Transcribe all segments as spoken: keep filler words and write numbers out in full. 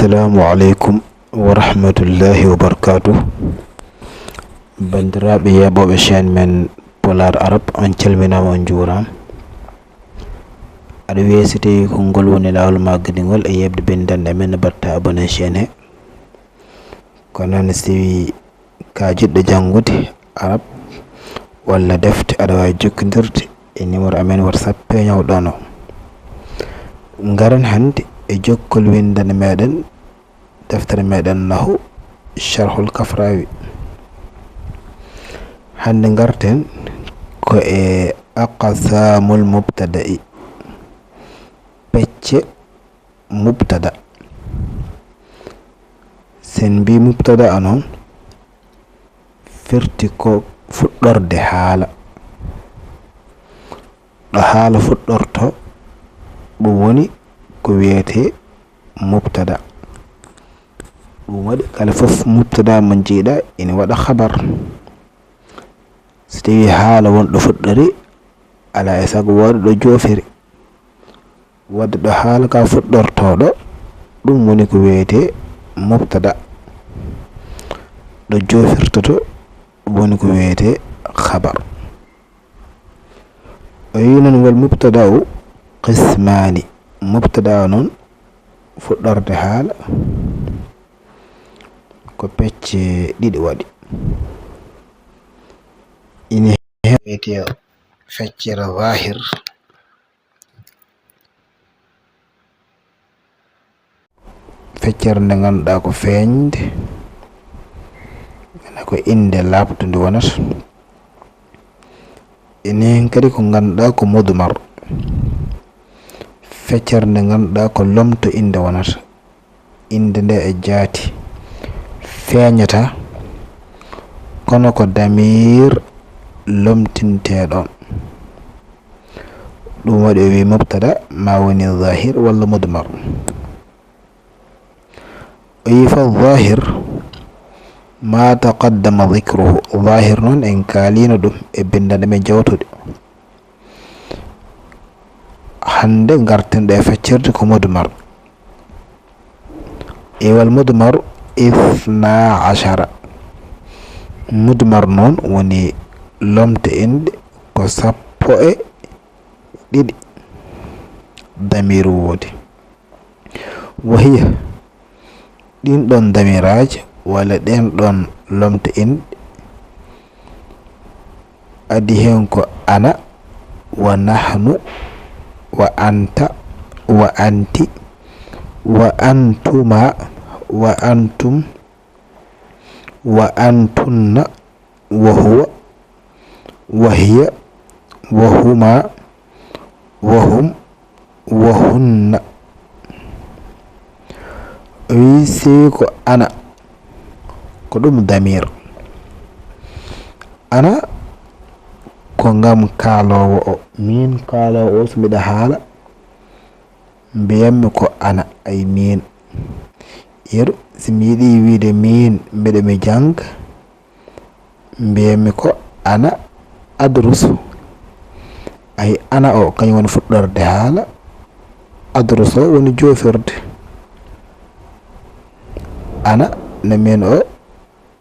Assalamu aleykum wa rahmatullahi wa barakatuh. Banndiraaɓe yeeɓooɓe chaîne men Pulaar Arab, on calminaama, on njuuraama. Aɗa wiya, si tawii ko ngol woni laawol ma gadi ngol e yeeɓde binndanɗe men, mbaɗta abonné chaîne he. Ko noon, si tawii ka jiɗɗo janngude Arab walla defte, aɗa waawi jokkondirde e numéro amen WhatsApp peeñoowo ɗoon o. Ngaren hannde e jokkol winndannde meɗen, deftere meɗen Nahu, Sharhul Kafrawi. Hannde ngarten ko e aqsamul mubtada'i, pecce mubtada. Sen mbi mubtada a noon, firti ko fuɗɗorde haala. Ɗo haala fuɗɗorto, ɗum woni ko wiyetee mubtada. Ɗum waɗi kala fof mubtada mo njiiɗa ina waɗa khabar. So tawii haala won ɗo fuɗɗori, alaa e sago wooda ɗo joofiri. Wadde ɗo haala ka fuɗɗortoo ɗo, ɗum woni ko wiyetee mubtada. Ɗo joofirtoto, ɗum woni ko wiyetee khabar. O wiyi noon, wal mubtada'u qismaani. Mubtada o noon, fuɗɗorde haala, ko pecce ɗiɗi waɗi. Ina heen wiyetee feccere zahir. Feccere nde ngannduɗaa ko feeñde, wona ko innde laaɓtunde wonata. Ene heen kadi ko ngannduɗaa ko mudmar. Feccere nde ngannduɗaa ko lomto innde wonata. Innde nde e jaati feeñata, kono ko damiir lomtinteeɗo. Ɗum waɗi o wiyi mubtada ma woni zahir walla mudmar. O wiyi fa zahir ma taqaddama dhikruhu. Zahir noon en kaaliino ɗum e binndanɗe men jawtuɗe. Hannde ngarten ɗo e feccirde ko mudmar. E wal mudmar ithna ashara. Mudmar noon woni lomte inɗe ko sappo e ɗiɗi. Damiir woodi. Wa hiya, ɗiin ɗoon damiraaji walla ɗeen ɗoon lomte inɗe, adii heen ko ana, wa nahnu, wa anta, wa anti, wa antuma, wa antum, wa antunna, wa huwa, wa hiya, wa huma, wa hum, wa hunna. O wiyi, si ko ana, ko ɗum damiir. Ana ko ngam kaaloowo o. Miin kaaloowo o, so mbiɗa haala, mbiyanmi ko ana, ay miin. Yeru, so mi yiɗi wiyde miin, mbiɗa mi jannga, mbiyanmi ko ana adrusu. Ay, ana o, kañum woni fuɗɗorde haala, adrusu o woni joofirde. Ana, no miin o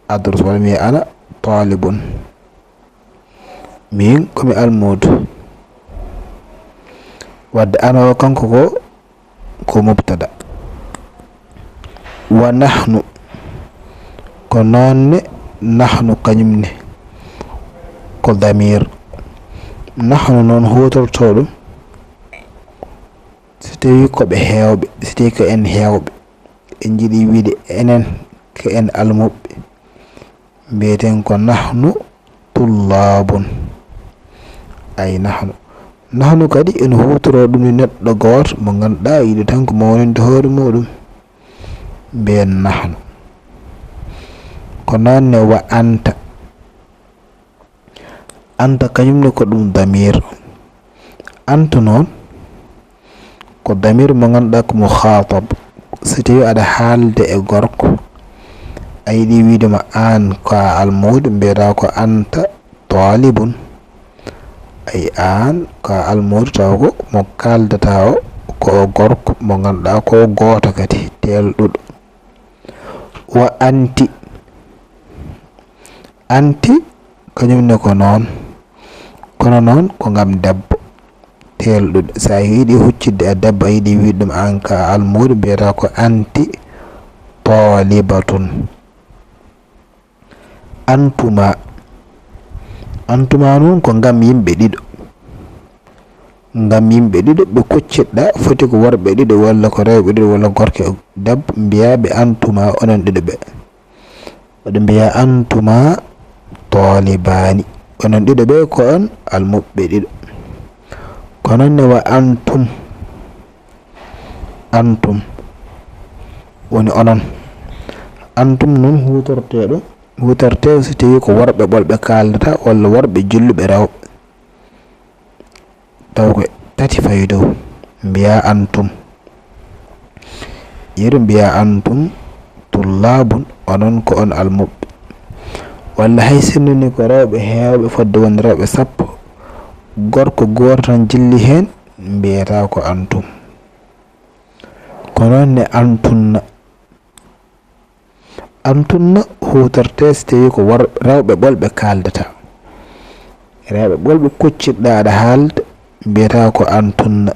adrusu, walla mi wiya ana talibun. Miin ko mi almuudo. Wadde ana o kanko ko, ko mubtada. Wa nahnu, ko noon ne nahnu kañum ne ko damiir. Nahnu noon huutortoo ɗum so tawii ko ɓe heewɓe, so tawii ko en heewɓe, en njiɗi wiyde enen ko en almuɓɓe. Mbiyeten ko nahnu tullabun. Ay nahnu. Nahnu kadi ene huutoroo ɗum e neɗɗo gooto mo ngannduɗaa yiɗi tan ko mawninde hoore muuɗum. Mbiyen nahnu. Ko noon ne wa anta. Anta kañum ne ko ɗum damiir. Anta noon ko damiir mo ngannduɗaa ko mukhaatab. So tawii aɗa haalde e gorko, a yiɗi wiyde mo aan ko a almuudo, mbiyeɗaa ko anta talibun. Ay aan ko a almuudo, tawa ko mo kaaldataa o, ko o gorko mo ngannduɗaa ko o gooto kadi, teelɗuɗo. Wa anti. Anti, kañum ne ko noon. Kono noon, ko ngam debbo. Teelɗude. So a yiɗi huccitde e debbo, a yiɗi wiide ɗum an ka almuudo, mbiyata ko anti talibatun. Antuma. Antuma noon ko ngam yimɓe ɗiɗo. Ngam yimɓe ɗiɗo ɓe kuccitɗa, foti ko worɓe ɗiɗo, walla ko rewɓe ɗiɗo, walla gorko e debbo, mbiya ɓe antuma, onon ɗiɗo ɓe. Ɓe mbiya antuma talibani. Onon ɗiɗo ɓe ko on almuɓɓe ɗiɗo. Ko noon ne wa antum. Antum. Woni onon. Antum noon huutortee ɗum. Huutortee so tawii ko worɓe ɓolɓe kaaldata, walla worɓe julluɓe rewɓe. Taw ko tati fayi dow. Mbiya antum. Yeru mbiya antum tullabun, onon ko on almuɓɓe. Walla hay sinno ni ko rewɓe heewɓe fodde wonde rewɓe sappo, gorko gooto tan jilli heen, mbiyata ko antum. Ko noon ne antunna. Antunna huutortee so tawii ko wor-, rewɓe ɓolɓe kaaldata. Rewɓe ɓolɓe kuccitɗa aɗa haalda, mbiyata ko antunna.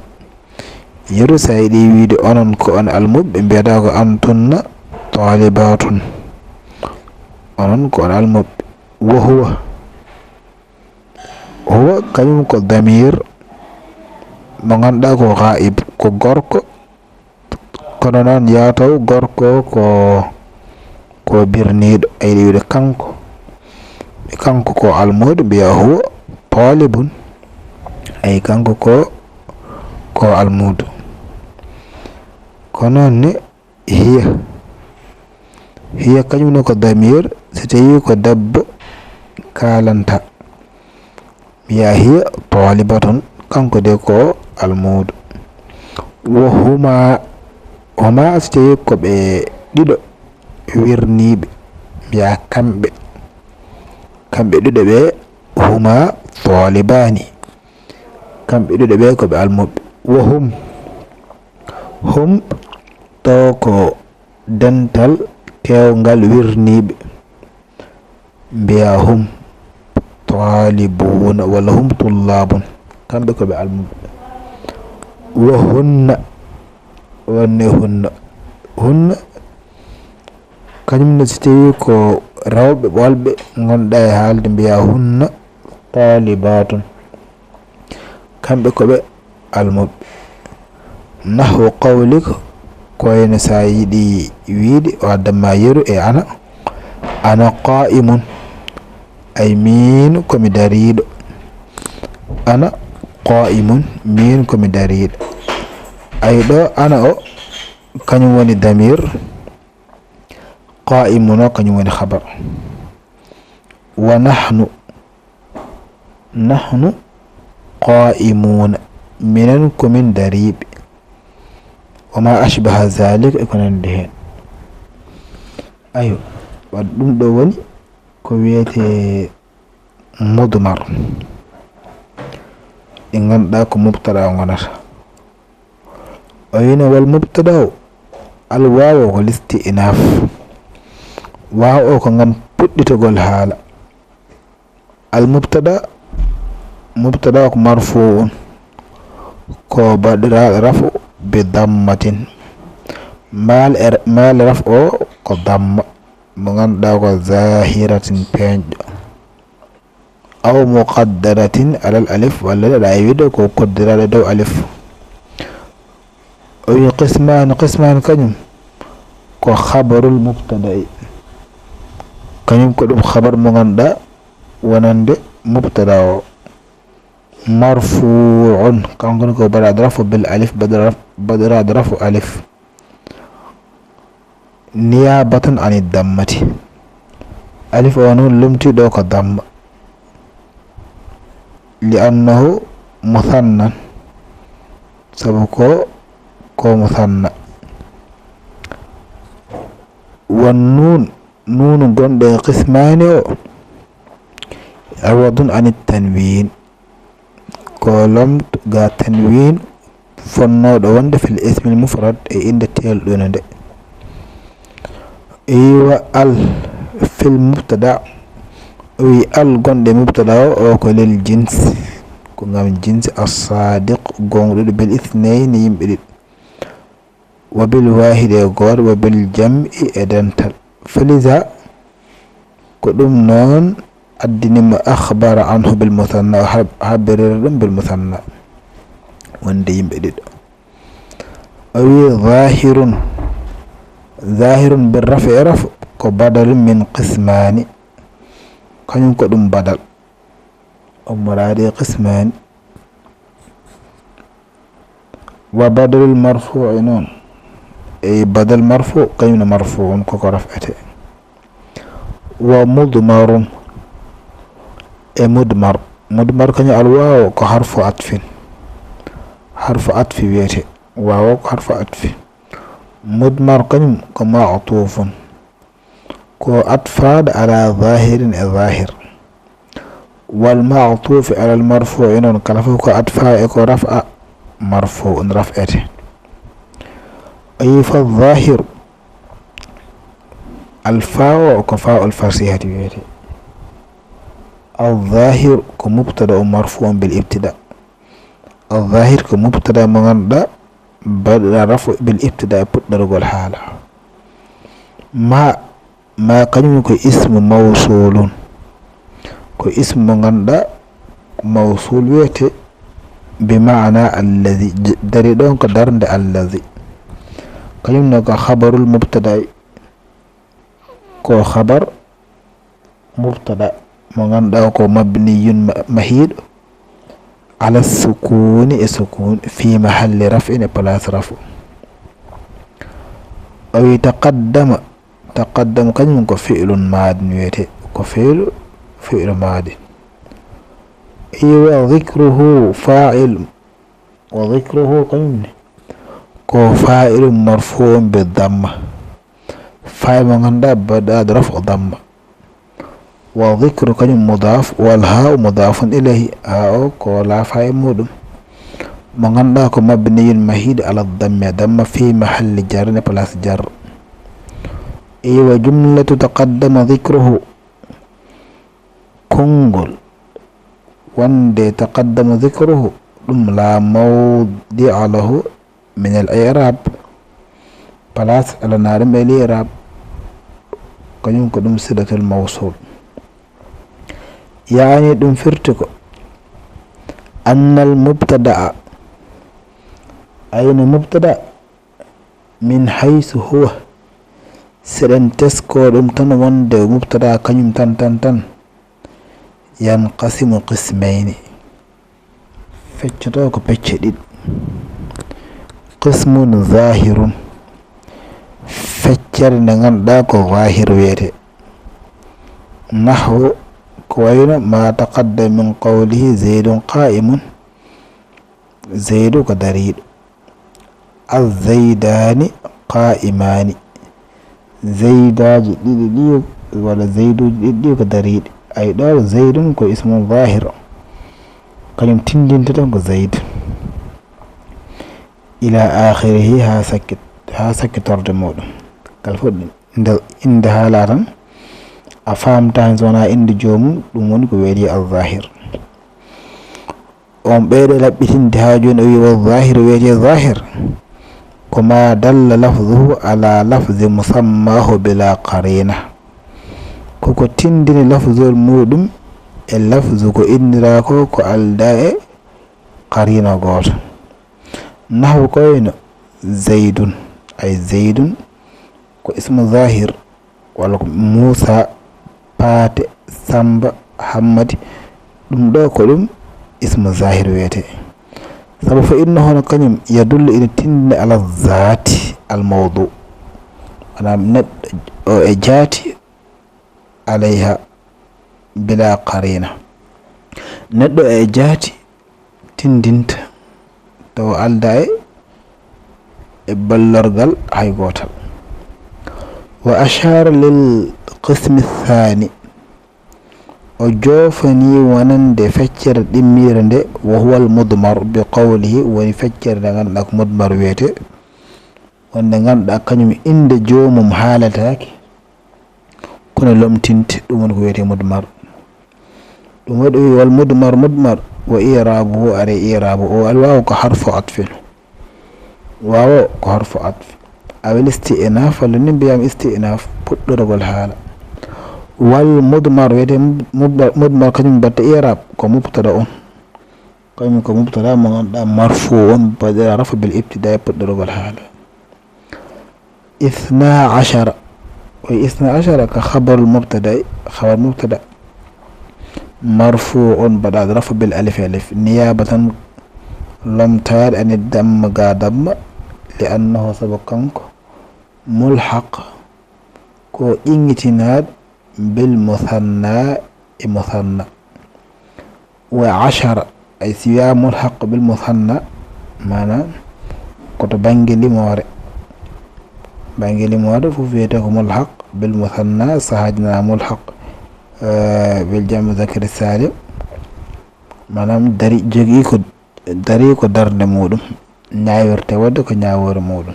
Yeru so a yiɗi wiide onon ko on almuɓɓe, mbiyata ko antunna talibatun. Onon ko on almuɓɓe. Wa huwa. Huwa kañum ko damir mo ngannduɗaa ko ghaib, ko gorko. Kono noon, yaa taw gorko ko, ko birniiɗo, a yiɗi wiide kanko. Kanko ko almuudo, mbiya huwa talibun. Ay, kanko ko, ko almuudo. Ko noon ne, hiya. Hiya kañum ne ko damir, so tawii ko debbo kaalanta. Mbiya hiya talibatun, kanko de ko almuudo. Wa huma, huma so tawii ko ɓe ɗiɗo wirniiɓe, mbiya kamɓe. Kamɓe ɗiɗo ɓe, huma talibani. Kamɓe ɗiɗo ɓe ko ɓe almuɓɓe. Wa hum, hum taw ko dental keewngal wirniiɓe, mbiya hum talibuuna walla hum tullabun, kamɓe ko ɓe almuɓɓe. Wa hunna, wonne hunna, hunna kañum ne so tawii ko rewɓe ɓolɓe ngonɗa e haalde, mbiya hunna talibatun. Kamɓe ko ɓe almuɓɓe. Nahwu qawlik, ko wayno so a yiɗi wiide, o addamma yeru e ana. Ana qa'imun, ay miin ko mi dariiɗo. Ana qa'imun, miin ko mi dariiɗo. Ay ɗo ana o, kañum woni damir. Qa'imun o, kañum woni khabar. Wa nahnu, nahnu qa'imuuna, minen ko min dariiɓe. Wa ma ashbaha zalik, e ko nanndi heen. Ayo, wadde ɗum ɗo woni ko wiyetee mudmar. Ɗi ngannduɗaa ko mubtada o ngonata. O wiino wal mubtada o, al waaw o ko listi'naaf. Waaw o ko ngam puɗɗitagol haala. Al mubtada, mubtada ko marfu'un, ko baɗiraaɗo rafu bi dammatin. Maal e, maal raf o ko damma, mo ngannduɗaa ko zahiratin peeñɗo. Aw muqaddaratin alal alif, walla aɗa waawi wiide ko koddiraaɗo dow alif. O wi qismaani, qismaani kañum ko khabarul mubtada'i. Kañum ko ɗum khabar mo ngannduɗaa wonande mubtada o. Marfu'un, kanko ne ko baɗiraaɗo rafu bil alif, baɗiraaɗo raf-, baɗiraaɗo rafu alif. Niyabatan ani dammati. Alif o noon lomtii ɗo ko damma. Li annahu musannan. Sabu ko, ko musanna. Wan nuun, nuunu gonɗo e qismaani o. Iwadun ani tanwin. Ko lomto ga tanwin fonnooɗo wonde fil ismil mufrad e innde teelɗunde nde. Eywa, al fil mubtada. O wi al gonɗe mubtada o, o ko lil jins. Ko ngam jins as-sadiq, gonɗuɗo, bil ithnayni, yimɓe ɗiɗo. Wa bil wahidi e gooto, wa bil jam'i e dental. Faliza, ko ɗum noon addinima akhbara anhu bil musanna, o hab-, habirira ɗum bil musanna. Wonde yimɓe ɗiɗo. O wi zahirun. Zahirun bil raf'i e raf ko badalun min qismani. Kañum ko ɗum badal. O muraadi qismani. Wa badalul marfu'i noon. E badal marfu, kañum no marfu on koko raf'ete. Wa mudmarun e mudmar. Mudmar kañum alwawo ko harfu atfin. Harfu atfi wiyete. Wawo ko harfu atfi. Mudmar kañum ko ma'tufun. Ko atfaade ala zahirin e zahir. Wal ma'tufi alal marfu'i noon, kala fof ko atfa e ko raf'a, marfu'un, raf'ete. O yi fa zahir, al fa'u ko fa'ul fasihati wiyete. Al zahir ko mubtada o marfu'un bil ibtida. Al zahir ko mubtada mo ngannduɗaa baɗɗa rafu bil ibtida e puɗɗorgol haala. Ma, ma kañum ko ismu mawsulun. Ko ismu mo ngannduɗaa mawsul wiyete bi maana allazi. J-, dari ɗon ko darnde allazi. Kañum ne ko khabarul mubtada. Ko khabar mubtada mo ngannduɗaa ko mabniyun ma-, mahiiɗo ala sukuni e sukun fi mahalli raf'in e place raf'u. O wi taqaddama, taqaddama kañum ko fi'lun madin wiyete, ko fi'lu, fi'lu madin. Iwa dhikruhu fa'il, wa dhikruhu kañum ne ko fa'ilun marfu'un bi dhamma. Fa'il mo ngannduɗaa baɗɗaaɗo raf'u dhamma. Wa dhikru kañum mudaf, wal ha'u mudafun ilayhi. Ha o ko laafa e muɗum. Mo ngannduɗaa ko mabniyun mahiiɗo ala dhammi, dhamma fi mahalli jarrin e place jar. Iwa jumlatu taqaddama dhikruhu. Konngol wonde taqaddama dhikruhu, ɗum la mawdi'a lahu min al i'rab. Place alanaɗum e li'rab, kañum ko ɗum silatul mawsul. Yaani ɗum firti ko annal mubtada'a, ayno mubtada, min haysu huwa, seɗen tesko ɗum tan wonde mubtada kañum tan tan tan, yanqasimu qismayni. Feccoto ko pecce ɗiɗi. Qismun zahirun. Feccere nde ngannduɗaa ko zahir wiyete. Nahwu ko wayno ma taqaddama min qawlihi zaydun qa'imun. Zaydu ko dariiɗo. Az-zaydaani qaa'imaani. Zaydaaji ɗiɗi ɗi, walla zayduuji ɗiɗi ɗi ko dariiɗi. Ay ɗo zaydun ko ismu zahir. Kañum tindinta tan ko zayd. Ila akhirihi, haa sakki-, haa sakkitorde muɗum. Kala fof nde innde haalaa tan, a faamta hen so wonaa innde joomum, ɗum woni ko wiyetee az-zahir. On ɓeydo laɓɓitinde haa jooni, o wi wa zahir, wiyetee zahir ko ma dalla lafzuhu ala lafzi musammahu bila qarina. Koko tindini lafzol muɗum e lafzu ko inndiraa ko, ko aldaa e qarina gooto. Nahwu ko wayno zaydun, ay zaydun ko ismu zahir, walla ko Muusa, Paate, Samba, Hammadi, ɗum ɗo ko ɗum ismu zahir wiyetee. Sabu fa innahu hono kañum yadullu ina tindina ala zaati al mawdu. Maanaam neɗɗo o e jaati alayha bila qarina. Neɗɗo e jaati tindinta taw aldaa e, e ballorgal hay gootal. Wa ashara lil qismi thani. O joofanii wonande feccere ɗimmiire nde, wa huwa al mudmar bi qawlihi, woni feccere nde ngannduɗaa ko mudmar wiyetee, wonde ngannduɗaa kañum innde joomum haaletaake, kono lomtinte, ɗum woni ko wiyetee mudmar. Ɗum waɗi o wi wal mudmar, mudmar, wa i'raabuhu, ari i'raabu o, al waawu ko harfu atfin. Waawo ko harfu atf. Awil isti'naaf, walla ni mbiyaama isti'naaf, puɗɗorgol haala. Wal mudmar, wiyetee mud-, mudmar, mudmar kañum batte i'raab ko mubtada on. Kañum ko mubtada mo ngannduɗaa marfu on, baɗira rafu bil ibtidaa, puɗɗorgol haala. Isna ashara. O wi isna ashara ka khabarul mubtada, khabar mubtada. Marfu on baɗaaɗo rafu bil alif, alif. Niyaabatan lomtaade ani damma ga damma. Li annahu sabu kanko. Mulhaq ko ƴeŋŋitinaaɗo bil musanna e musanna. Wa ashara, ay si wiyaa mulhaq bil musanna, maanaam ko to bannge limoore. Bannge limoore fof wiyetee ko mulhaq bil musanna, sahaaji nana mulhaq, eh, bil jam zakari salim. Maanaam dari jogii ko, dari ko darnde muɗum, ñaawirte waɗde ko ñaawoore muɗum.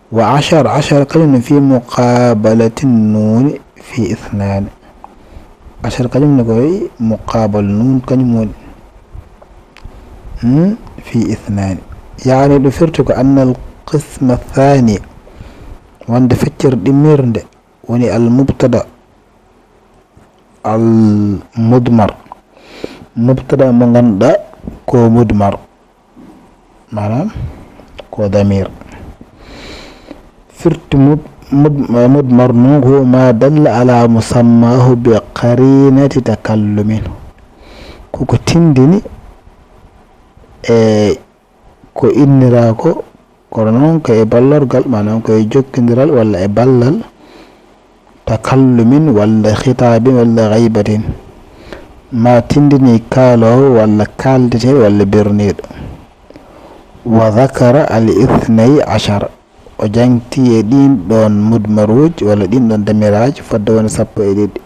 Wa ashar, ashar kañum ne fi muqabalati nuuni fi isnaani. Ashar kañum ne ko e muqabal nuun kañum woni, hmm, fi isnaani. Yaani ɗum firti ko annal qisma thani, wonde feccere ɗimmirnde woni al mubtada al mudmar. Mubtada mo ngannduɗaa ko mudmar. Maanaam ko damir. Firti mud-, mud-, mudmar noon ko ma dalla ala musammaahu bi qarinati takallumin. Ko ko tindini e ko inniraa ko, kono noon ko e ballorgal, maanaam ko e jokkondiral walla e ballal takallumin walla khitaabin walla ghaybatin, ma tindini kaaloowo walla kaaldeteeɗo walla berniiɗo. Wa dhakara al ithnay ashara, o jaŋti e ɗiin ɗoon mudmaruuji walla ɗiin ɗoon damiraaji fodde wonde sappo e ɗiɗi.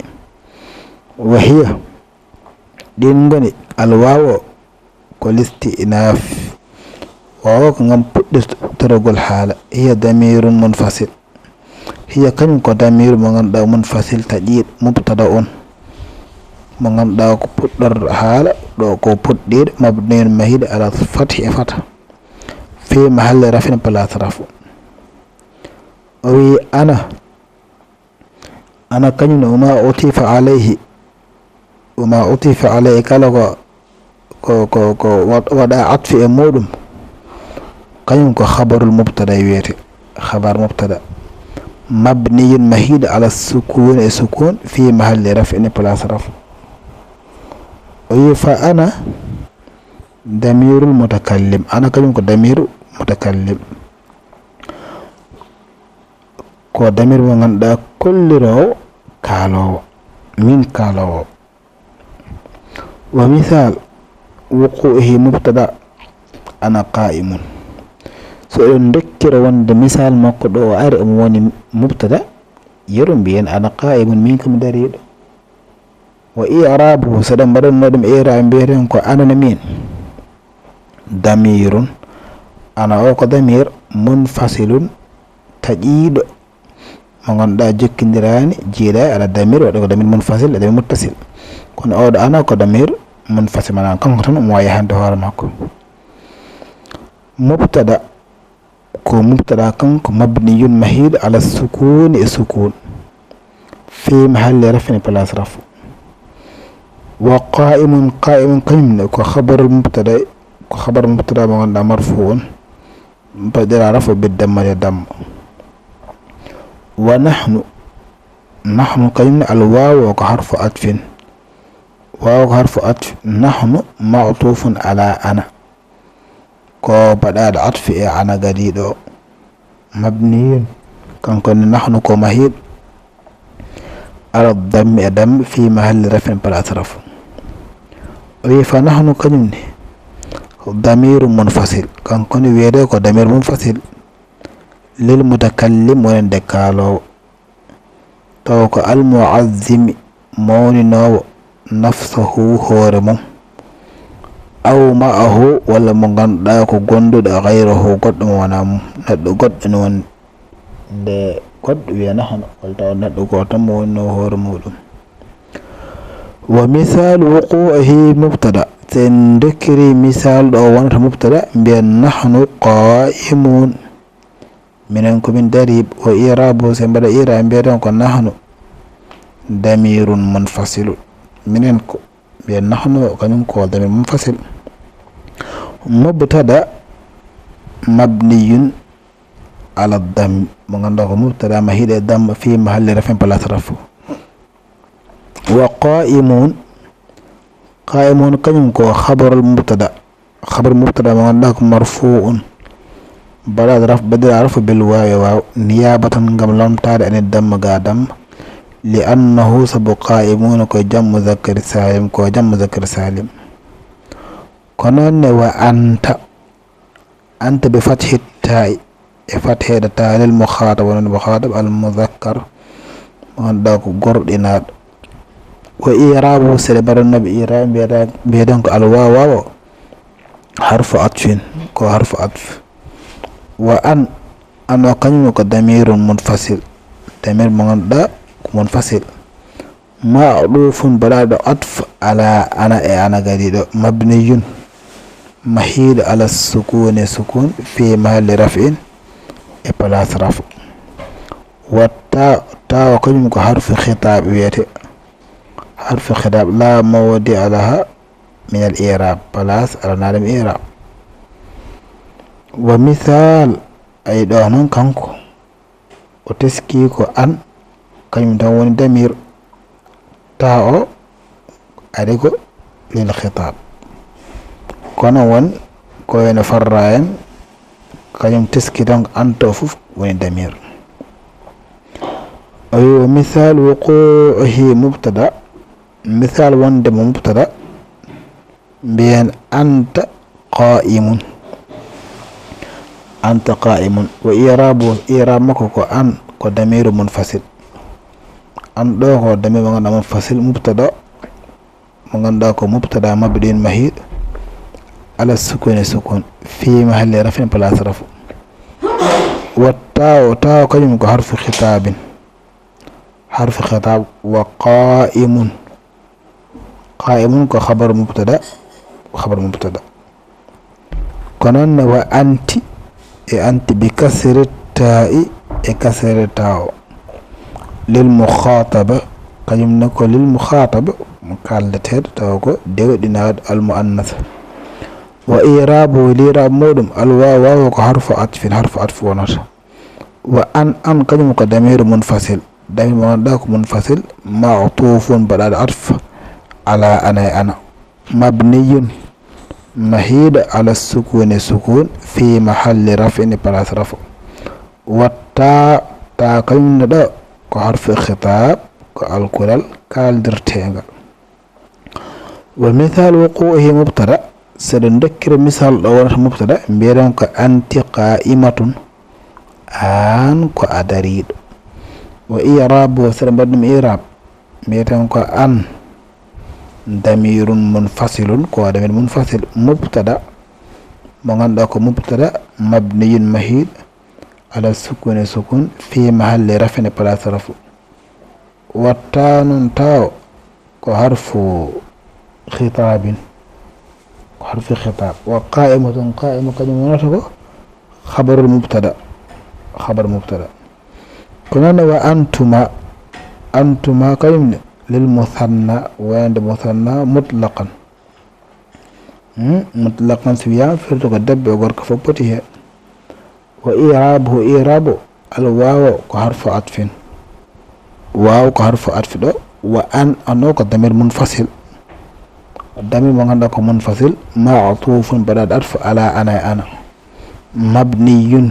Wa hiya, ɗiin ngoni al waawo ko listi'naaf. Waawo ko ngam puɗɗitorgol haala. Hiya damirun munfasil. Hiya kañum ko damir mo ngannduɗaa munfasil, taƴiiɗo mubtada on. Mo ngannduɗaa ko puɗɗor haala, ɗo ko puɗɗiiɗo, mabniyun mahiiɗo ala fathi e fata. Fi mahalli rafin place rafu. O wi ana. Ana kañum ne, wa ma utifa alayhi, wa ma utifa alayhi, kala ko, ko, ko, ko wa-, waɗa atfi e muɗum, kañum ko khabarul mubtada wiyete, khabar mubtada. Mabniyun mahiiɗo ala sukun e sukun fi mahalli raf'in place rafu. O wi fa ana damirul mutakallim, ana kañum ko damiru mutakallim. Ko damir mo ngannduɗaa kolliroowo kaaloowo, min kaaloowo. Wa misal wuqu'ihi mubtada ana qa'imun. So eɗen ndokkira wonde misal makko ɗo o ari omo woni mubtada, yeru mbiyen ana qa'imun, min ko mi dariiɗo. Wa i'rabuhu, so ɗen mbaɗanno ɗum i'rab, mbiyeten ko ana ne min. Damirun, ana o ko damir munfasilun, taƴiiɗo, mo ngannduɗaa jokkondiraani, jiidaa ala damir, waɗa ko damir munfasil e damir muttasil. Kono oɗo ana ko damir munfasil, maanaam kanko tan omo waawi yahande hoore makko. Mubtada, ko mubtada kanko mabniyun mahiiɗo ala sukuni e sukun. Fi mahalli rafin place rafu. Wa qa'imun, qa'imun kañum ne ko khabarul mubtada, ko khabar mubtada mo ngannduɗaa marfu on. Baɗira rafu bid damma e damma. Wa nahnu, nahnu kañum ne al waawo ko harfu atfin. Waawo ko harfu atf, nahnu ma'tufun ala ana. Ko baɗaaɗo atfi e ana gadiiɗo o. Mabniyun, kanko ne nahnu ko mahiiɗo. Ala dammi e dammi fi mahalli rafin place rafu. O wi fa nahnu kañum ne. Damiru munfasil, kanko ne wiyete ko damir munfasil. Lil mutakallim wonande kaaloowo. Taw ko al mu'azzimi mawninoowo nafsahu hoore mum. Aw ma'ahu walla mo ngannduɗaa ko gonduɗo ghayrahu goɗɗo mo wonaa mum. Neɗɗo goɗɗo ne woni. Nde goɗɗo wiya nahnu, holto on neɗɗo gooto mo woni no hoore muɗum. Wa misal wuqu'ihi mubtada. So en dokkiri misal ɗo wonata mubtada, mbiyen nahnu qa'imun. Minen ko min dariiɓe. Wa i'rabu, so en mbaɗa i'rab, mbiyaten ko nahnu damirun munfasilun. Minen ko, mbiyen nahnu, kañum ko damir munfasil. Mubtada mabniyun ala dam, mo ngannduɗaa ko mubtada mahiiɗo e damma fi mahalli rafin place rafu. Wa qa'imun, qa'imun kañum ko khabarul mubtada. Khabar mubtada mo ngannduɗaa ko marfu'un. Baɗa raf, baɗa rafu bil wawi waw. Niyabatan ngam lomtaade ani damma ga damma. Li annahu sabu qa'imun ko jam muzakkar salim, ko jam muzakkar salim. Ko noon ne wa anta. Anta bi fathi ta'i. E fatheede ta lil mukhatab, wonande mukhatab al muzakkar. Mo ngannduɗaa ko gorɗinaaɗo. Wa i'rabu, so ɗe mbaɗannoɓe i'rab, mbiyata, mbiyeten ko al waw, waw o. Harfu atfin, ko harfu atf. Wa an, an o kañum ko damirun munfasil. Damir mo ngannduɗaa ko munfasil. Ma'tufun baɗaaɗo atf ala ana e ana gadiiɗo. Mabniyun mahiiɗo ala sukuni sukun fi mahalli raf'in e place rafu. Wa ta, ta o kañum ko harfu khitab wiyete. Harfu khitab la mawdi'a laha min al i'rab. Place alanaɗum i'rab. Wa misal, ay ɗo noon kanko. O teski ko an, kañum tan woni damir. Ta o ari ko lil khitab. Kono won ko ene farra en, kañum teski tan ko an to fof woni damir. O wi wa misal wuqu'ihi mubtada, misal wonde mo mubtada, mbiyen anta qa'imun. Anta qa'imun. Wa i'rabu, i'rab makko ko an, ko damiru munfasil. An ɗo ko damir mo ngannduɗaa munfasil, mubtada, mo ngannduɗaa ko mubtada mabniun mahiiɗo ala sukuni sukun, fi mahalli raf'in place rafu. Wa ta o, ta o kañum ko harfu khitabin. Harfu khitab. Wa qa'imun. Qa'imun ko khabar mubtada, khabar mubtada. Ko noon ne wa anti, e anti bi kasri ta'i, e kasri ta o. Lil mukhataba, kañum ne ko lil mukhataba, mo kaldeteeɗo tawa ko dewɗinaaɗo al muannas. Wa i'rabu, li'rab muɗum, al waw, waw ko harfu atfin, harfu atf wonata. Wa an, an kañum ko damiru munfasil. Damir mo ngannduɗaa ko munfasil, ma'tufun baɗaaɗo atf ala ana e ana. Mabniyun mahiiɗo ala sukuni sukun fi mahalli raf'in place rafu. Wa ta, ta kañum ne ɗo ko harfu khitab, ko alkulal kaldirteengal. Wa misal wuqu'ihi mubtada, so ɗe dokkira misal ɗo wonata mubtada, mbiyaten ko anti qa'imatun, an ko a dariiɗo. Wa i'rabu, so ɗe mbaɗi ɗum i'rab, mbiyaten ko an damirun munfasilun, ko damir munfasil, mubtada, mo ngannduɗaa ko mubtada mabniyun mahiiɗo ala sukuni sukun fi mahalli raf'in place rafu. Wa ta noon ta o ko harfu khitabin, ko harfu khitab. Wa qa'imatun, qa'ima kañum wonata ko khabarul mubtada, khabar mubtada. Ko noon wa antuma, antuma kañum ne lil musanna, wonande musanna mutlaqan. Hmm, mutlaqan so wiyaama firti ko debbo e gorko fof poti heen. Wa i'rabuhu, i'rabu al waw ko harfu atfin. Waw ko harfu atfi ɗo. Wa an, an o ko damir munfasil. Damir mo ngannduɗaa ko munfasil, ma'tufun baɗaaɗo atfu ala ana e ana. Mabniyun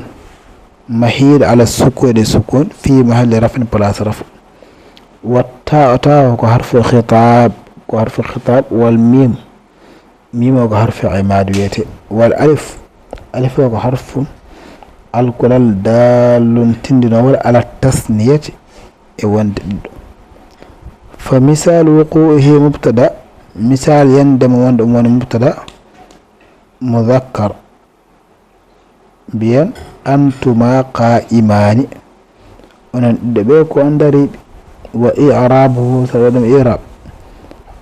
mahiiɗo ala sukuni sukun fi mahalli raf'in place rafu. Wa ta, ta o ko harfu khitab, ko harfu khitab wal mim. Mim o ko harfu imad wiyete. Wal alif, alif o ko harfu alkulal dallun tindinowol ala tasniyati e wonde ɗiɗo. Fa misal wuqu'ihi mubtada, misal yande mo wonde ɗum woni mubtada muzakkar. Mbiyen antuma qa'imani. Onon ɗiɗo ɓe ko on dariiɓe. Wa i'rabuhu, saɗa ɗum i'rab.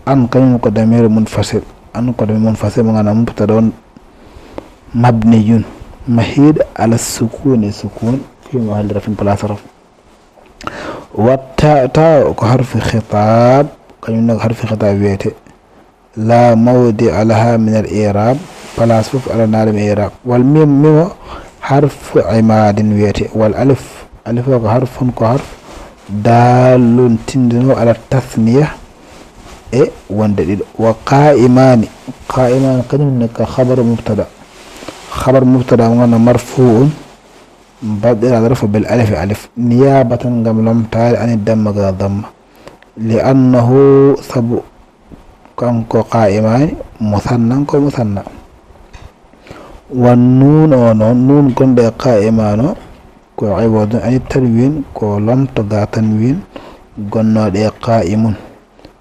An kañum ko damiru munfasil. An ko damiru munfasil mo ngana mubtada on mabniyun. Mahid ala sukuni sukun. Fi mahalli rafin place raf. Wa ta, ta ko harfi khitab. Kañum ne ko harfi khitab wiyete. La mawdi'a laha min al i'rab. Place fof alanaɗum i'rab. Wal mim, mimo harfu imadin wiyete. Wal alif, alif o ko harfun, ko harf dalun tindino ala tasniya e wonde ɗiɗo. Wa qa'imani, qa'imani kañum ne ka khabaru mubtada. Khabar mubtada mo ngana marfu'un baɗɗiraɗo rafa bil alif, alif niyabatan ngam lomtaade ani damma ga damma. Li annahu, sabu kanko qa'imani musannan ko musanna. Wan nun o noon, nun gonɗo e qa'imano ko iwadun ani tanwin, ko lomto ga tanwin gonnoɗo e qa'imun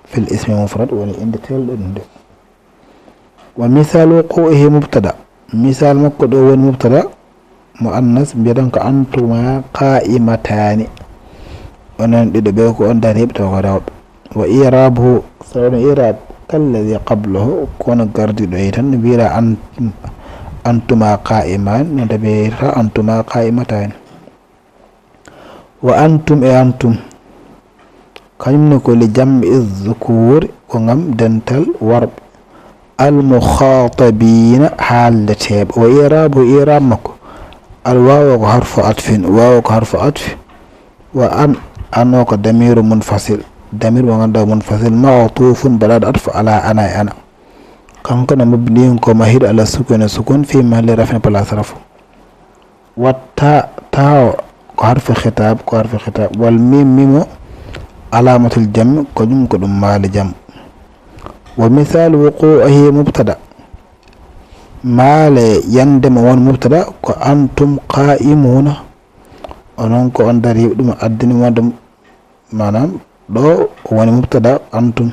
fil ismi mufrad woni innde telɗo ɗum de. Wa misal wuqu'ihi mubtada. Misal makko ɗo woni mubtada muannas, mbiyaten ko antuma qa'imataani. Onon ɗiɗo ɓe ko on dariiɓe taw ko rewɓe. Wa i'rabuhu, saɗa ɗum i'rab, kalladhi qablahu, kono gardiɗo e tan, wiyra an-, antuma qa'iman, no dabirta antuma qa'imataani. Wa antum e antum. Kañum ne ko li jam'i dhukur, ko ngam dental worɓe. Al mukhatabina, haaldeteeɓe. Wa i'rabu, i'rab makko. Al wawu ko harfu atfin, wawu ko harfu atfi. Wa an, an o ko damiru munfasil. Damir mo ngannduɗaa munfasil, ma'tufun, baɗaɗo atfu ala ana e ana. Kanko ne mabniyun ko mahiɗo ala sukuni sukun fi mahalli rafin place rafu. Wa ta, ta o ko harfi khitab, ko harfi khitab. Wal mim, mimo alamatul jam, ko ɗum, ko ɗum maali jam. Wa misal wuqu'ihi mubtada. Maale yande mo won mubtada ko antum qa'imuna. Onon ko on dariiɓe, ɗum addani mo ɗum. Maanaam, ɗo woni mubtada, antum.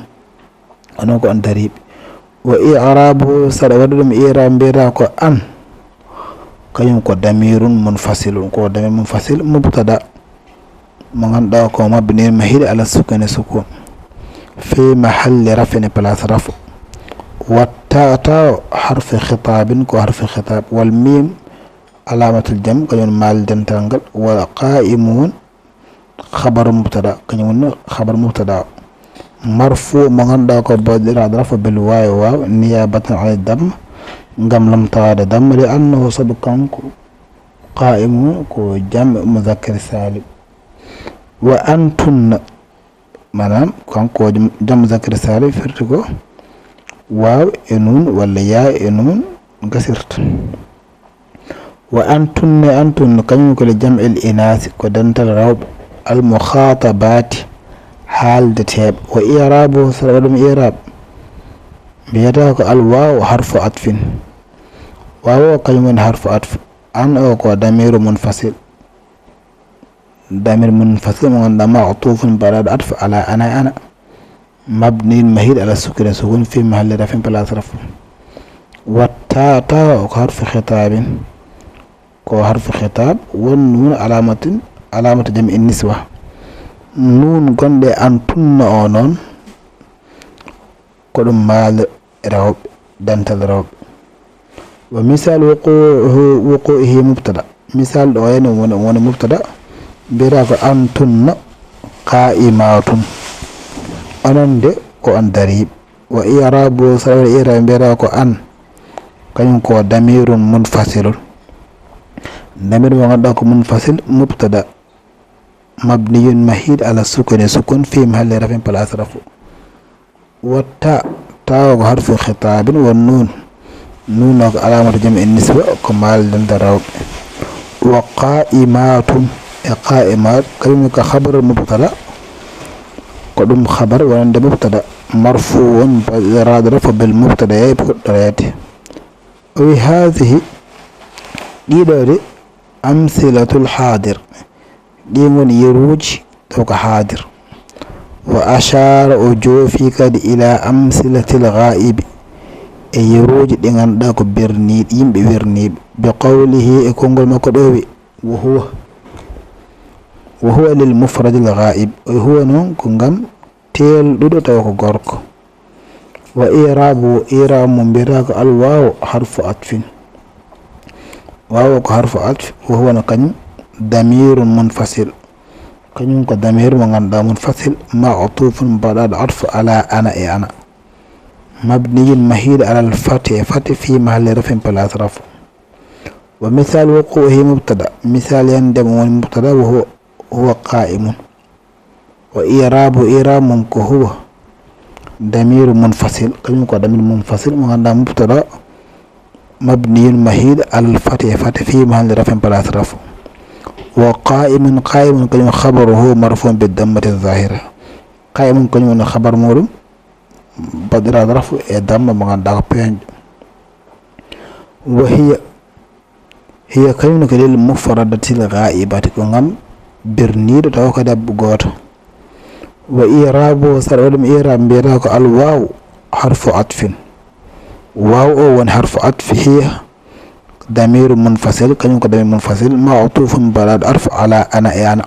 Onon ko on dariiɓe. Wa i'rabu, saɗa waɗa ɗum i'rab, mbiyata ko an. Kañum ko damirun munfasilun, ko damir munfasil, mubtada. Mo ngannduɗaa ko mabni mahiɗo ala sukuni sukun. Fi mahalli rafin, place rafu. Wa ta, ta o harfi khitabin, ko harfi khitab. Wal mim alamatul jam, kañum maali dental ngal. Wa qa'imun, khabaru mubtada, kañum woni khabaru mubtada. Marfu, mo ngannduɗaa ko baɗɗiraɗo rafa bil wawi waw, niyabatan ani damma, ngam lomtaade damma, li annahu, sabu kanko, qa'imun ko jam muzakkar salim. Wa antunna, maanaam kanko jam, jam muzakkar salim firti ko waw e nun walla ya e nun gasirta. Wa antunna, antunna, kañum ko li jam'il inasi, ko dental rewɓe, al mukhatabati, haaldeteeɓe. Wa i'rabu, saɗa waɗa ɗum i'rab, mbiyata ko al waw harfu atfin. Waw o kañum woni harfu atf. An o ko damiru munfasil. Damir munfasil mo ngannduɗaa ma'tufun, baɗaɗo atf ala ana e ana. Mabniyun, mahiɗo ala sukuni sukun fi mahalli rafin, place rafu. Wa ta, ta o ko harfu khitabin, ko harfu khitab. Wan nun alamatin, alamatu jam'in niswa. Nun gonɗo e antunna o noon ko ɗum maali rewɓe, dental rewɓe. Wa misal wuqu'ihi, wuqu'ihi mubtada. Misal ɗo yani woni, woni mubtada. Mbiyata ko antunna qa'imatun. Onon de ko on dariiɓe. Wa i'rabu, saɗa waɗa i'rab, mbiyata ko an. Kañum ko damirun munfasilun. Damir mo ngannduɗaa ko munfasil, mubtada. Mabniyun mahiɗo ala sukuni sukun fi mahalli rafin, place rafu. Wa ta, ta o ko harfu khitabin, wa nun. Nun o ko alamatu jam'in niswa, ko maali dental rewɓe. Wa qa'imatun, e qa'imat, kañum ko khabar mubtada. Ko ɗum khabar wonande mubtada. Marfu'un, baɗɗiraɗo rafa bil mubtada, e fuɗɗoreede. O wi hadhihi, ɗiɗo de, amsilatul hadir. Ɗi ngoni yeruuji taw ko haadir. Wa ashara, o joofi kadi, ila amsilatil ghaibi, e yeruuji ɗi ngannduɗaa ko berniiɗi, yimɓe werniiɓe. Bi qawlihi, e konngol makko ɗo wi, wa huwa. Wa huwa lil mufradil ghaib. O huwa noon ko ngam teelɗuɗo tawa ko gorko. Wa i'rabu, i'rab mum mbiyata ko al waw harfu atfin. Waw ko harfu atf, wa huwa no kañum damirun munfasil. Kañum ko damir mo ngannduɗaa munfasil, ma'tufun baɗaaɗo atf ala ana e ana. Mabniyun mahiiɗo alal fati e fati fi mahalli rafin place rafu. Wa misal wuqu'ihi mubtada. Misal yande mo woni mubtada, wa huwa, huwa qa'imun. Wa i'rabu, i'rab mum ko huwa damiru munfasil. Kañum ko damir munfasil mo ngannduɗaa mubtada mabniyun mahiiɗo alal fati e fati fi mahalli rafin place rafu. Wa qa'imun, qa'imun kañum khabaruhu marfu'un bi dammati zahira. Qa'imun kañum woni khabar muɗum baɗiraaɗo rafu e damma mo ngannduɗaa ko peeñɗo. Wa hiya, hiya kañum ne ko lil mufradatil ghaibati, ko ngam birniiɗo tawa ko debbo gooto. Wa i'rabu, saɗa waɗum i'rab mbiyata ko al waw harfu atfin. Waw o woni harfu atfi, hiya damiru munfasil, kañum ko damir munfasil, ma'tufun baɗaaɗo atf ala ana e ana.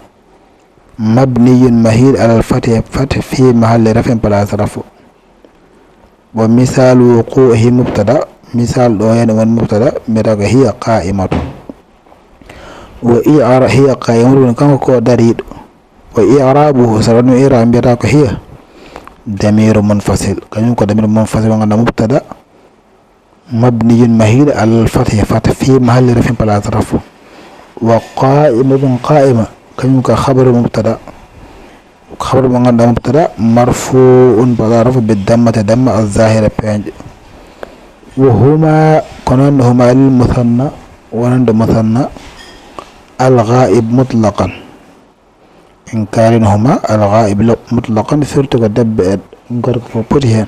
Mabniyun mahiiɗo alal fati, fati fi mahalli rafin place rafu. Wa misalu wuqu'ihi mubtada, misal ɗo heen woni mubtada, mbiyata ko hiya qa'imatun. Wa i'ra-, hiya qa'imatun woni kanko ko dariiɗo. Wa i'rabuhu, saɗa waɗum i'rab mbiyata ko hiya damiru munfasil, kañum ko damir munfasil mo ngannduɗaa mubtada mabniyun mahiiɗo alal fathi, fatha fi mahalli rafin place rafu. Wa qa'imatun, qa'ima kañum ko khabaru mubtada. Khabaru mo ngannduɗaa mubtada marfu'un baɗaaɗo rafu bi dammati damma az zahira peeñɗo. Wa huma, ko noon huma lil musanna, wonande musanna al ghaib mutlaqan. Inkarin huma al ghaib mutlaqan, firti ko debbo e gorko fof poti heen.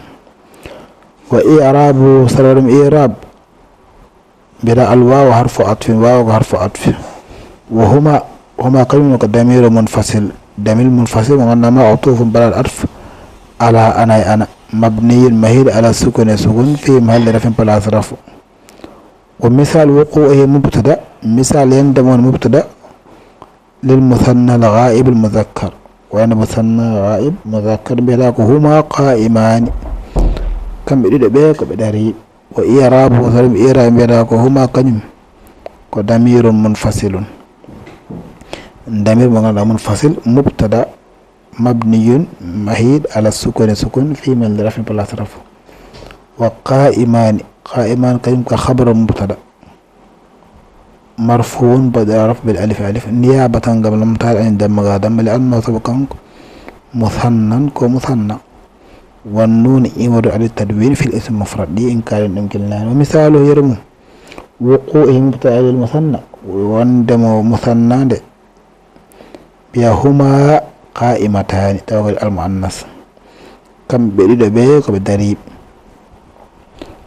Wa i'rabu, saɗa waɗum i'rab mbiyata al waw harfu atfin, waw ko harfu atfi. Wa huma, huma kañum ko damiru munfasil, damir munfasil mo ngannduɗaa ma'tufun baɗaaɗo atf ala ana e ana, mabniyun mahiiɗo ala sukuni sukun fi mahalli rafin place rafu. Wa misal wuqu'ihi mubtada, misal yande mo woni mubtada lil musanna al ghaib al muzakkar. Wayno musanna ghaib muzakkar mbiyata ko huma qa'imani. Kamɓe ɗiɗo ɓe ko ɓe dariiɓe. Wa i'rabu, saɗa waɗum i'rab mbiyata ko huma kañum ko damirun munfasilun. Damir mo ngannduɗaa munfasil, mubtada mabniyun mahiiɗo ala sukuni sukun fi mahalli rafin place rafu. Wa qa'imani, qa'imani kañum ko khabaru mubtada. Marfu'un baɗaaɗo rafu bil alif, alif, niyabatan ngam lomtaade an damma ga damma, li annahu sabu kanko musannan ko musanna. Wan nun iwadu ala tanwin fil ism mufrad, ɗi inkarin ɗum gilnaani. Wa misalu, yeru mum, wuqu'ihi mubtada lil musanna, wonde mo musanna nde mbiya huma qa'imataani, tawa ko al muannas. Kamɓe ɗiɗo ɓe ko ɓe dariiɓe.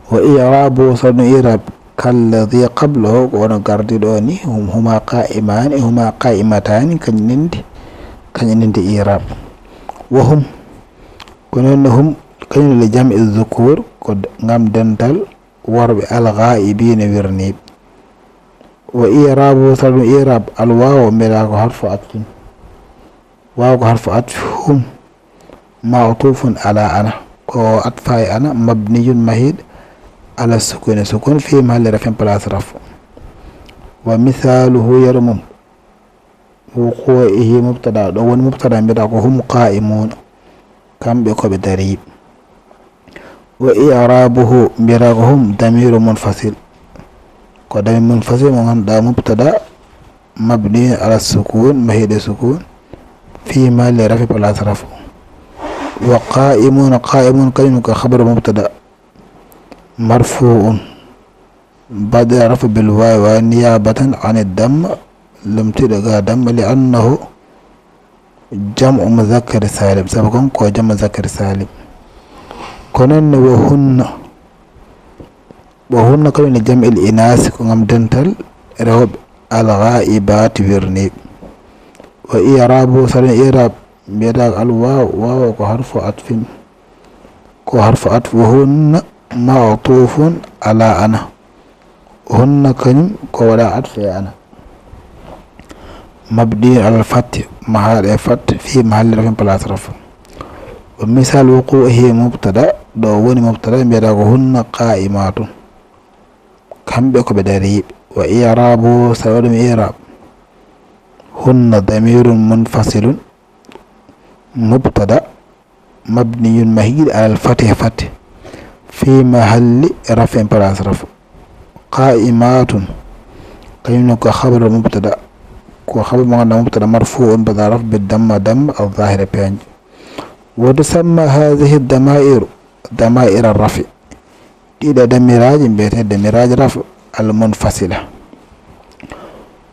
Wa i'rabu, saɗa waɗum i'rab kalladhi qablahu, ko wano gardiiɗo ni, hum, huma qa'imani, huma qa'imataani, kañum nandi, kañum nandi i'rab. Wa hum, ko noon hum, kañum li jam'i dhukur, ko d-, ngam dental worɓe al ghaibina wirniiɓe. Wa i'rabu, saɗa waɗum i'rab al waw mbiyata ko harfu atfin. Waw ko harfu atfi, hum ma'tufun ala ana, ko atfa e ana, mabniyun mahiiɗo ala sukuni sukun fi mahalli rafin place rafu. Wa misaluhu, yeru mum, wuqu'ihi mubtada, ɗo woni mubtada mbiyata ko hum qa'imuna, kamɓe ko ɓe dariiɓe. Wa i'rabuhu mbiyata ko hum damiru munfasil, ko damir munfasil mo ngannduɗaa mubtada mabni ala sukun, mahiiɗo sukun fi mahalli rafi place rafu. Wa qa'imuna, qa'imun kañum ko khabaru mubtada marfu'un baɗaaɗo rafu bil wawi, wawi niyabatan ani damma, lomtiiɗo ga damma, li annahu jam'u muzakkari salim, sabu kanko ko jam'u muzakkari salim. Ko noon ne wa hunna, wa hunna kañum ne jam'il inasi, ko ngam dental rewɓe al ghaibati wirniiɓe. Wa i'rabu, saɗa waɗum i'rab mbiyata al waw, waw ko harfu atfin, ko harfu atf, wa hunna ma'tufun ala ana. Hunna kañum ko waɗa atf e ana. مبني على الفتح, mahaaɗo e fath, في محل رفع, place rafu. ومثال وقوعه مبتدأ, ɗo woni mubtada, mbiyata ko hunna qaa'imaatun. Kamɓe ko ɓe dariiɓe. وإعرابه, so a waɗi ɗum i'raab. هن ضمير منفصل مبتدأ مبني mahaaɗo على الفتح, fath, في محل رفع, place rafu. قائمات, kañum ne ko خبر مبتدأ, ko خبر mo ngannduɗaa مبتدأ مرفوع, mbaɗaa rafu بالضمة, damma الظاهرة, peeñɗo. وتسمى هذه الضمائر ضمائر الرفع. Ɗiɗo damiraaji mbiyetee damiraaji rafu المنفصلة.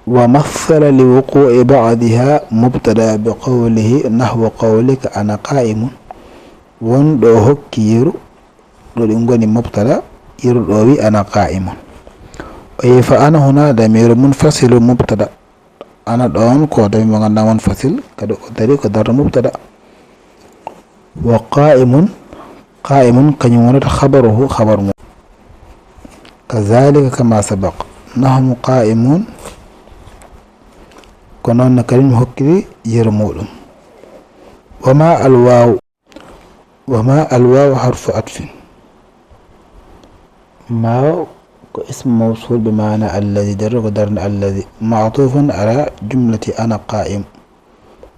ومثل لوقوع بعضها مبتدأ بقوله نحو قولك أنا قائم. Won ɗo hokki yeru, ɗo ɗi ngoni mubtada, yeru ɗo wi أنا قائم. O wi فأنا هنا ضمير منفصل مبتدأ. Ana ɗon ko damiir mo ngannduɗaa منفصل, kadi o darii ko darnde mubtada. وقائم, قائم kañum wonata خبره, خبر mum. كذلك كما سبق. نحن قائمون, ko noon ne kadi mi hokkiri yeru muɗum. وما الواو وما الواو حرف عطف. ما ko ismu mawsul bi maana الذي, darnde ko darnde الذي, معطوف على جملة أنا قائم.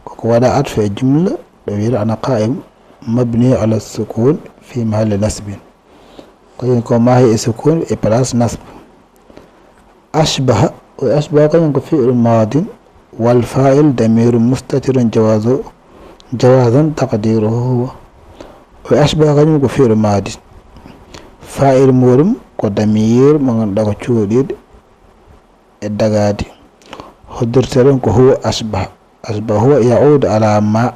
Ko ko waɗaa atfu e jumla ɗo wiyetee أنا قائم, مبني على السكون في محل نصب. Ko yen ko mahi e sukun e place nasb. أشبه, o أشبه kañum ko فعل ماض, والفاعل ضمير مستتر جواز, جوازا تقديره هو. O أشبه kañum ko فعل ماض. Faa'il muɗum ko damiir mo ngannduɗaa ko cuuɗiiɗo e dagaade. Hoddirtee ɗum ko هو أشبه. أشبه هو يعود على ما,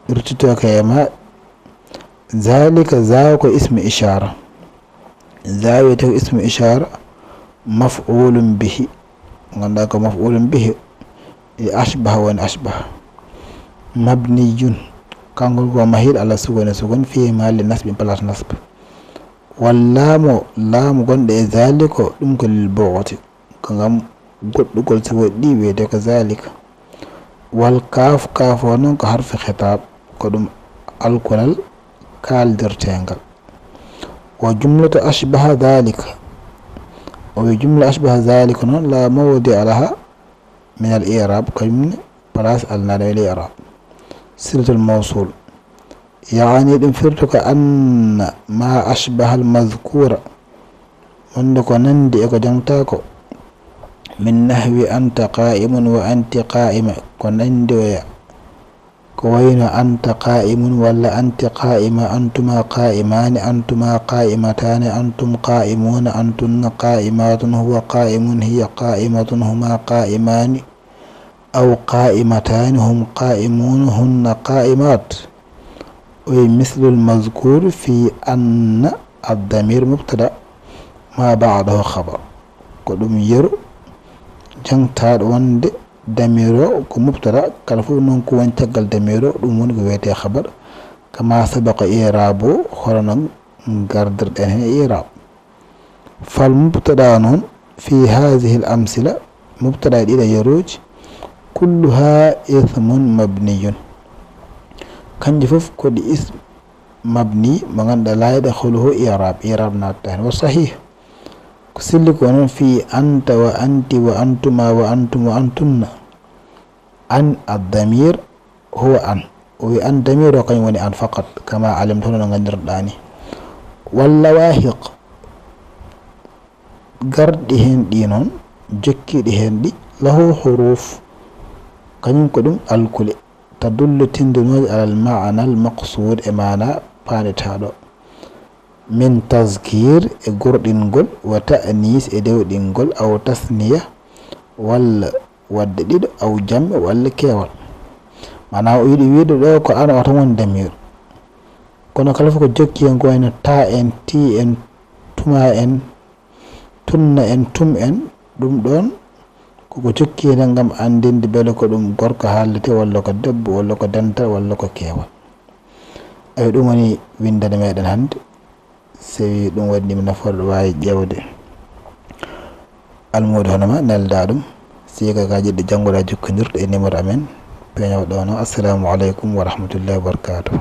ruttitoo ko e ما. ذلك, ذا ko ismu ishaara. ذا wiyetee ko ismu ishaara, مفعول به. Ngannduɗaa ko مفعول به, e أشبه woni أشبه. مبني, kanko ko mahiiɗo على السكون, sukun, في محل نصب, place nasb. واللام, laamu gonɗo e ذلك, ɗum ko للبعد. Ko ngam goɗɗugol sifa ɗi wiyetee ko ذلك. والكاف, kaaf o noon ko حرف خطاب, ko ɗum alkulal kaaldirteengal. وجملة أشبه ذلك. O wi jumla أشبه ذلك noon لا موضع لها من الإعراب, kañum ne place alanaɗo e i'raab. صلة الموصول. يعني ɗum firti ko أن ما أشبه المذكور, wonde ko nanndi e ko jangtaa ko. من نحو أنت قائم وأنت قائمة, ko nanndi oya. Ko wayno أنت قائم walla أنت قائمة, أنتما قائمان, أنتما قائمتان, أنتم قائمون, أنتن قائمات, هو قائم, هي قائمة, هما قائمان أو قائمتان, هم قائمون, هن قائمات. O wi مثل المذكور في أن الضمير مبتدأ ما بعده خبر. Ko ɗum yeru jangtaaɗo wonde damiir o ko mubtada, kala fof noon ko woni caggal damiir o, ɗum woni ko wiyetee خبر. كما سبق إعرابه, hono no gardirɗen heen e i'raab. فالمبتدأ noon في هذه الأمثلة, mubtada e ɗiɗo yeruuji, كلها اسم مبني. Kanji fof ko ɗi ism mabni mo ngannduɗaa لا يدخله إعراب, i'raab naatataa heen. والصحيح, ko selli ko noon في أنت وأنت وأنتما وأنتم وأنتن. أن الضمير هو أن. O wi أن damiir o kañum woni أن فقط, كما علمت, hono no nganndirɗaa ni. واللواحق, garɗi heen ɗi noon, jokkiiɗi heen ɗi, له حروف, kañum ko ɗum alkule, تدل, tinndinooje, على المعنى المقصود, e maanaa paandetaaɗo. من تذكير, e goorɗingol, وتأنيث, e dewɗingol, أو تثنية, walla waɗde ɗiɗo, أو جمع, walla keewal. Maanaa o yiɗi wiyde ɗo ko أن o tan woni damiir. Kono kala fof ko jokki heen, ko wayno تا en, تي en, تما en, تن en, تم en, ɗum ɗoon ko ko jokki heen ngam anndinde mbele ko ɗum gorko haaletee, walla ko debbo, walla ko dental, walla ko keewal. Eey, ɗum woni winndere meeɗen hannde. So tawii ɗum waɗi ma nafoore, aɗa waawi ƴeewde almuudo hono ma, neldaa ɗum, Ceega ka jiɗɗo janngude, a jokkondirto e numéro amen, peeñowo ɗo no. Assalamu aleykum wa rahmatullahi wa barakatuh.